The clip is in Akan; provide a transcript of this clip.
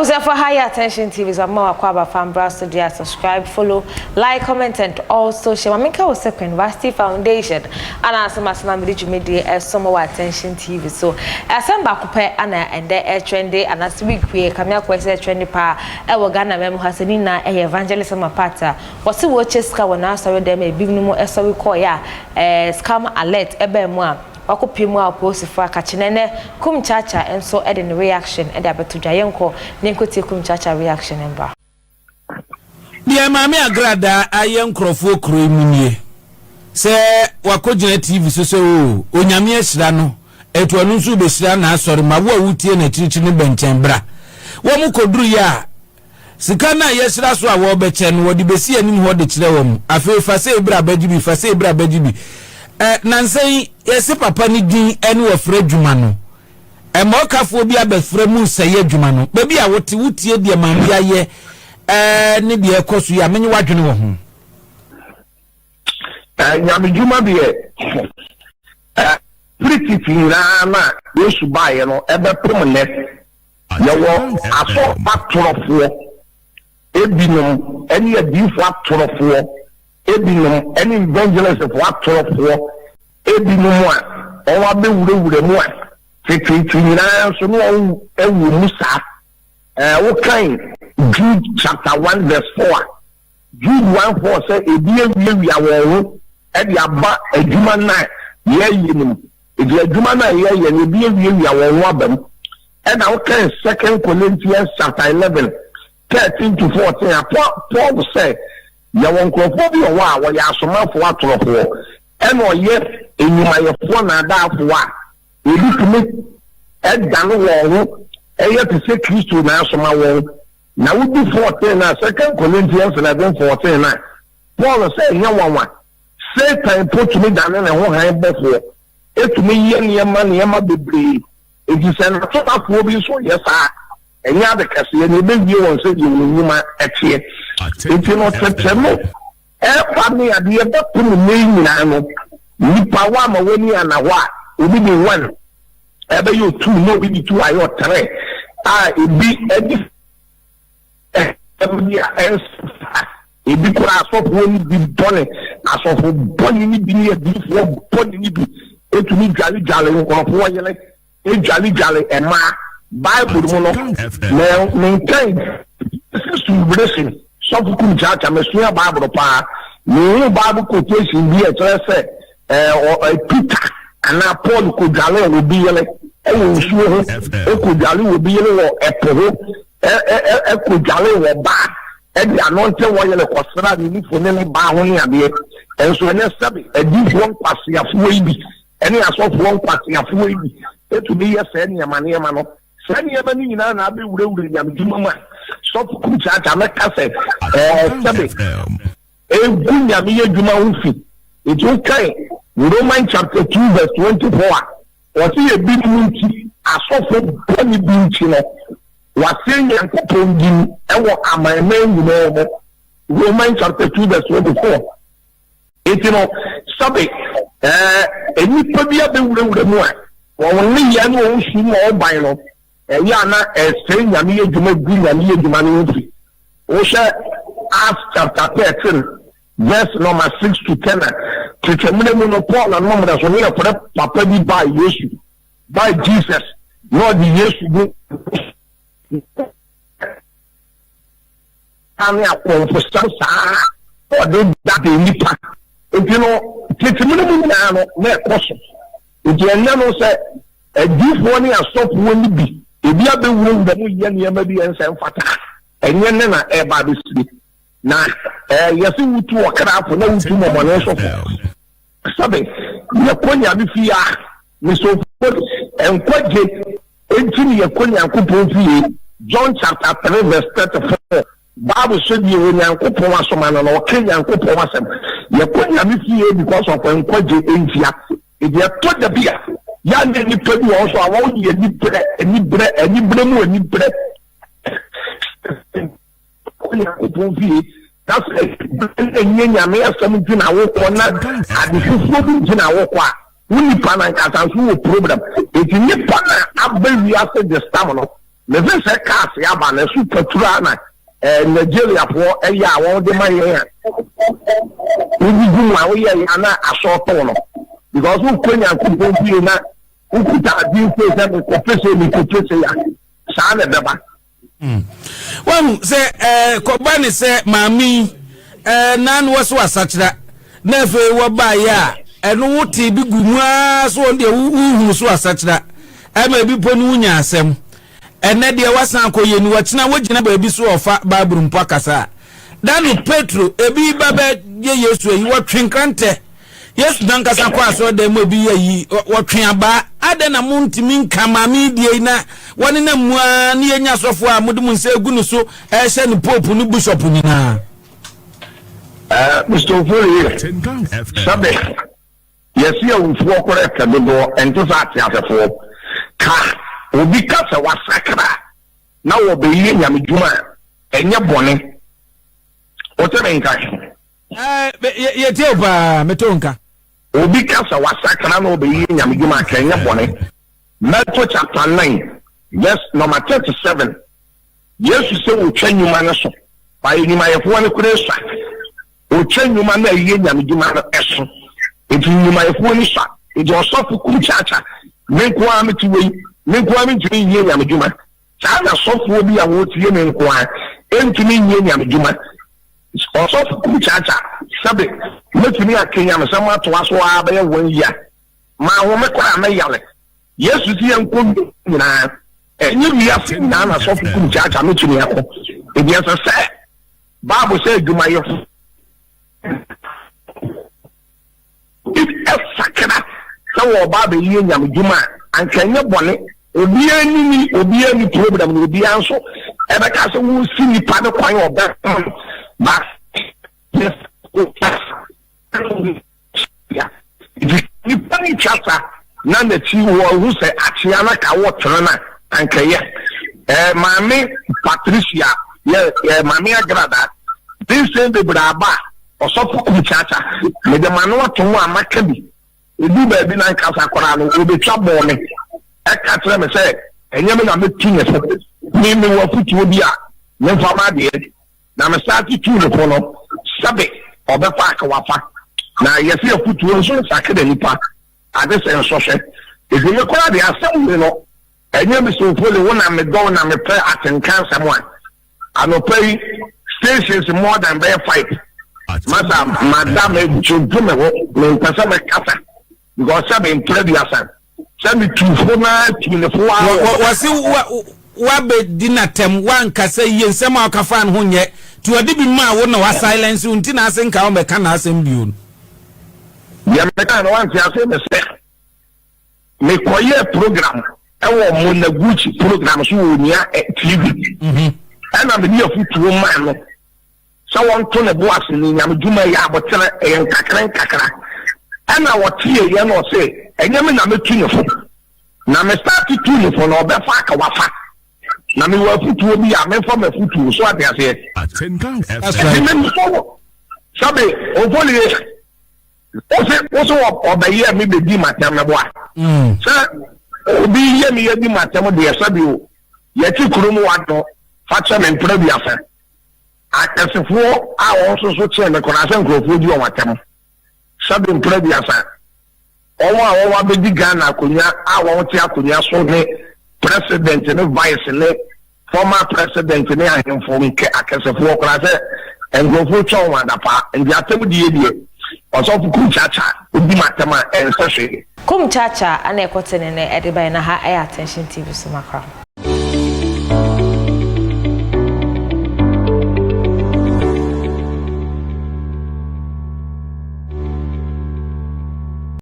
Abusuafo ha yɛ Attention TV so ama wakɔ aba fa mbra so dua subscribe, follow, like, comment and also share. Ma menka wo sɛ Queen Vasti Foundation ana asɛm ase na mede dwumadie ɛsom wɔ Attention TV so. Asɛm baako pɛ ana ɛndɛ ɛtrende anaasɛ week wei kame akɔyɛ sɛ ɛtrende paa ɛwɔ Ghana man mu ha sɛ ne nyinaa ɛyɛ Evangelist Mama Pat a wɔse wɔkyɛ sika wɔ n'asɔre dɛm a ebinom ɛsɔre kɔɔeɛ a ɛɛ scam alert ɛbaa mu a Wakɔpue mu a apolisifo akakye no. Ɛnnɛ, Kum Chacha nso de ne reaction de abɛto dwa. Yɛnkɔ na yɛnkɔtie Kum Chacha reaction mbra. Deɛ Maame Agradaa ayɛ nkorɔfoɔ kuro yi mu nie. Sɛ wakɔgyina TV so sɛ oo Onyame ahyira no, ɛti ɔno nso rebɛhyira n'asɔre ma wo a wotie no akyirikyiri no bɛnkyɛn bra. Wɔn kɔduruiɛ a, Sika no a yɛahyira so a wɔrebɛkyɛ no, wɔde besi anim hɔ de kyerɛ wɔn. Afei fa sei bra bɛgye bi, fa sei bra bɛgye bi. Ɛ, nnansa yi, yɛse papa no din ne wɔfrɛ adwuma no. Ɛma ɔkafoɔ bi abɛfrɛ mu nsɛe adwuma no. Baabi a wote, wotie deɛ maame yi ayɛ ɛ, ne deɛ ɛkɔ so yi a, menye w'adwene wɔ ho. Ɛ, nyamedwuma deɛ, ɛ, firi tete nyinaa na Yesu baeɛ no, ɛbɛpem nnɛ. Yɛwɔ asɔfo atorɔfoɔ ebinom ne adiyifoɔ atorɔfoɔ ebinom ne evangelistfoɔ atorɔfoɔ ebinom a wɔn abɛwurawura mu a teteete nyinaa nso na wɔn wɔ mu saa. Ɛɛ wokan Jude chapter 1 verse 4 a, Jude 1 4 sɛ ebi awiawia wɔn ho de aba adwuma no a yɛyɛ no mu. Enti adwuma no a yɛyɛ no ebi awiawia wɔn ho aba mu. Ɛna wokan Second Corinthians chapter 11 13 to 14 a, Paul sɛ yɛwɔ nkurɔfoɔ bi wɔ hɔ a wɔyɛ asomafoɔ atorofoɔ, ɛna ɔyɛ nnwumayɛfoɔ naadaafoɔ a ebi tumi dane wɔn ho yɛ te sɛ Kristo na asoma wɔn. Na wodu 14 a, Second Corinthians 11 14 a, Paul sɛ ɛnyɛ nwanwa, Satan mpo tumi dane ne ho hann bɔfoɔ, ɛtumi yɛ nneɛma nneɛma bebree. Enti sɛ n'atopafoɔ bi nso yɛ saa a, ɛnyɛ ade kɛseɛ, na ɛbɛwie wɔn sɛdeɛ wɔn nnwuma teɛ. Enti no, tete no ɛreba ne adeɛ bɛpem nnɛ yi nyinaa no, nnipa woama w'ani anna hɔ a, obi de one ɛbɛyɛ otu na obi de two ayɛ ɔtere a ebi de ɛbi a ɛnsa ebi koraa asɔfoɔ no bi bɔne asɔfo bɔne no bi ne adiyifoɔ bɔne no bi etumi dwaledwale nkurɔfoɔ yere edwaledwale mmaa Bible mu no na menkan sisi sɔfo kum kyaakya mesua Bible paa mehu Bible quotation bi a ɛkyerɛ sɛ ɛɛ Peter anaa Paul kodwale obi yere ɛwɔ nsuo ho ɛkodwale obi yere wɔ ɛpo ho ɛkodwale wɔ baa ɛde ano nte wɔ yere kɔsra ne nufo ne ne baa ho ne adeɛ. Nso ɛnɛ sɛbe adiifoɔ nkwaseafoɔ yi bi ɛne asɔfoɔ nkwaseafoɔ yi bi ɛtumi yɛ saa nneɛma nneɛma no. Saa nneɛma no nyinaa na abɛwurawura nyamedwuma mu a sɔfo kum kyaakyaa mɛka sɛ ɛɛ sɛbe Egu Nyame edwuma ho fi. Ntsi wokan Roman chapter 2 verse 24 a, ɔse binom ntsi, asɔfo bɔne bi ntsi no, wɔasɛɛ Nyankopɔn dzin wɔ amanaman nyina mu. Roman chapter 2 verse 24. Ntsi no, sɛbe ɛɛ nyimpa bi abɛwurawura mu a, hɔn nneyɛɛ ne hɔn su ma ɔban no, Ɛyɛ a na ɛsɛe Nyame adwuma gu Nyame adwuma no ho fi. Wohwɛ Acts chapter 13 verse number 6 to 10 a, tete mmerɛ mu no Paul nanom mmerɛ so no yɛfrɛ papa bi baa Yesu, by Jesus, na ɔde Yesu ho ne akɔmfosɛm saa na ɔde dada nnipa. Nti no tete mmerɛ mu nyinaa no na ɛkɔ so. Nti ɛnnɛ no sɛ Adiyifoɔ ne asɔfoɔ no bi, ebi abɛwurawura mu reyɛ nneɛma bi a ɛnsɛ mfata a, ɛnyɛ nnɛ na ɛreba abɛsie. Na ɛɛ yɛse wotu ɔkra fo na wotu mɔmɔne nso fo. Sɛbe yɛkɔ Nyame fie a, mesofo nkwagye nti ne yɛkɔ Nyankopɔn fie. John chapter 3 verse 34. Bible sɛ deɛ Onyankopɔn asoma no no ɔka Nyankopɔn asɛm. Yɛkɔ Nyame fie because of nkwagye ntia. Enti ɛtɔ da bi a, yɛ a na nnipa bi wɔ hɔ nso a wɔyɛ anibrɛ, anibrɛ, anibrɛ mu anibrɛ. Kɔ Nyankopɔn fie na sɛ anibrɛ na ɛnyɛ Nyame asɛm nti na wokɔ na ade fufuo bi nti na wokɔ a, wo nipa no ankasa nso wɔ problem. Enti nipa no a aba wiase this time no, Mefe sɛ cars aba no ɛso patura na eh, Nigeriafoɔ ɛyɛ a wɔn de ma yɛn a wodi gu mu a woyɛ yɛ ana asɔɔtɔn no because wokɔ Nyankopɔn fie na wokuta adwene sei sɛ mekɔpɛ sei mekɔpɛ sei a saa na ɛbɛba. Wahu sɛ ɛɛ kɔba ne sɛ maame yi ɛɛ nan wɔ so asakyera na afei wɔbaeɛ a ɛno wote bi gu mu ara so wɔn deɛ wohunu so asakyera ɛma ebi po ne wonya asɛm ɛnɛ deɛ wasan akɔ yɛ ni wɔkyena wogyina baabi so ɔfa baabulu mpo akasa a da no Petro ebi ba bɛ yɛ Yesu ayi wɔtwe nkrantɛ Yesu nankasa kɔ asɔredan mu ebi yɛ yi, wɔtwe abaa. Adɛn na montumi nka maame yi deɛ yi na wɔnenam mu ara ne yɛnya asɔfoɔ a mode mo nsa agu no so ɛrehyɛ no pope ne bishop nyinaa? Eh, Mr. Ofori, sɛbe yɛse awufoɔ korɛ pɛ dodoɔ, ɛnte sɛ ateasefoɔ. Ka obi ka sɛ wasakra na wɔbɛyɛ nyamedwuma a, ɛnyɛ bɔne. Wote me nka? Yɛtie wo paa, mete wo nka. Obi ka sɛ wasakra na ɔbɛyɛ nyamedwuma a, ka ɛnyɛ bɔne. Matthew chapter 9 verse number 37, Yesu sɛ otwa nnwuma no so, wayɛ nnwumayɛfoɔ no koraa sua. Otwa nnwuma no a ɛyɛ nyamedwuma no so. Enti nnwumayɛfoɔ no sua. Enti ɔsɔfo kum kyaakya, me nko ara mete wei, me nko ara mentumi nyɛ nyamedwuma. Saa na sɔfoɔ bi a wɔretie me nko ara ntumi nyɛ nyamedwuma. Ɔsɔfo Kumkyakya, sɛbe mɛtumi aka nyamesɛm atoa so ara bɛyɛ one year. Manhome koraa mɛyare. Yesu se yɛnkɔ wiase nyinaa. Ɛnyɛ wiase nyinaa na sɔfo Kumkyakya mɛtumi akɔ. Enti ɛsɛ sɛ Bible sɛ adwumayɛfo sakra sɛ wɔreba abɛyɛ nyamedwuma a, anka ɛnyɛ bɔne. Obiara nni ni, obiara nni problem na obiara nso ɛbɛka sɛ wosi nipa no kwan ɔbɛma no ba nipa no twa sa na n'akyi wɔhu sɛ akyea na ka wɔtene no a anka ɛyɛ. Ɛɛ maame Patricia yɛ ɛɛ maame Agrada ne nsɛm bebree aba a ɔsɔfo kum kyakya mede m'ano ato mu a maka bi. Eduu baabi no ankasa koraa no, obetwa bɔɔ me ka kyerɛɛ me sɛ ɛnyɛ me na metu ne fo. Me mewɔ afotuo bi a memfa ma adeɛ. Na me starte tuu ne fo no, sɛbe ɔbɛfa aka wafa. Na yɛse afotuo nso nsakra nipa, ade sɛ nsɔhwɛ. Enti me koraa deɛ asɛm wei no, ɛnyɛ Mister Ofoli wo na medɔ wo na mepɛ atenka asɛm a, Anɔpa yi stations more than bɛyɛ five masa mada me dwodwo me ho mempɛ sɛ mɛkasa because sɛ mempere aduasa sɛ metu fo na tu ne fo a wɔse woabɛdi n'atɛm woankasa yie nsɛm a woka faa no ho nyɛ nti ɔde bi maa wo na wa silence wo nti na ase nka wommɛka n'asɛm bio no. Deɛ meka no wante ase ne sɛ Mekɔyɛɛ program wɔ Monaguchi program so wɔ Onua TV. Mhm. Ɛna mede afotuo maa no sɛ wɔnto ne bo ase ne nyame dwuma yɛ aboterɛ ɛyɛ nkakra nkakra. Ɛna ɔteeɛ na ɔse ɛnyɛ me na mɛtu ne fo. Na me start tu ne fo na ɔbɛfa aka wafa. Na mewɔ afotuo bi a memfa m'afotuo so ate aseɛ. Ɛti me mesɔ sɛbe ɔmfolie Wose wose ɔbɛyɛ me bedi m'atɛm mɛboa. Mm. Sɛ obi yɛ me yɛ di m'atɛm deɛ sɛbi o yɛte kurom wadɔ fa kyɛ me mpere duasa. Akɛsefoɔ a wɔn nso so kyɛn me koraa sɛ nkurɔfoɔ di wɔn atɛm sɛbi mpere duasa. Wɔn a wɔn abɛdi Ghana akonnwa a wɔn te akonnwa so ne president ne vice ne Former president ne ahemfo nkɛ akɛsefoɔ koraa sɛ nkurɔfoɔ twa wɔn adapaa nti atɛm die deɛ ɔsɔfo kum kyakya odi m'atɛm a ɛnsɛ hwee. Kum kyakya na ɛkɔte ne nɛ ɛde bae na ha ɛyɛ attention TV so makra.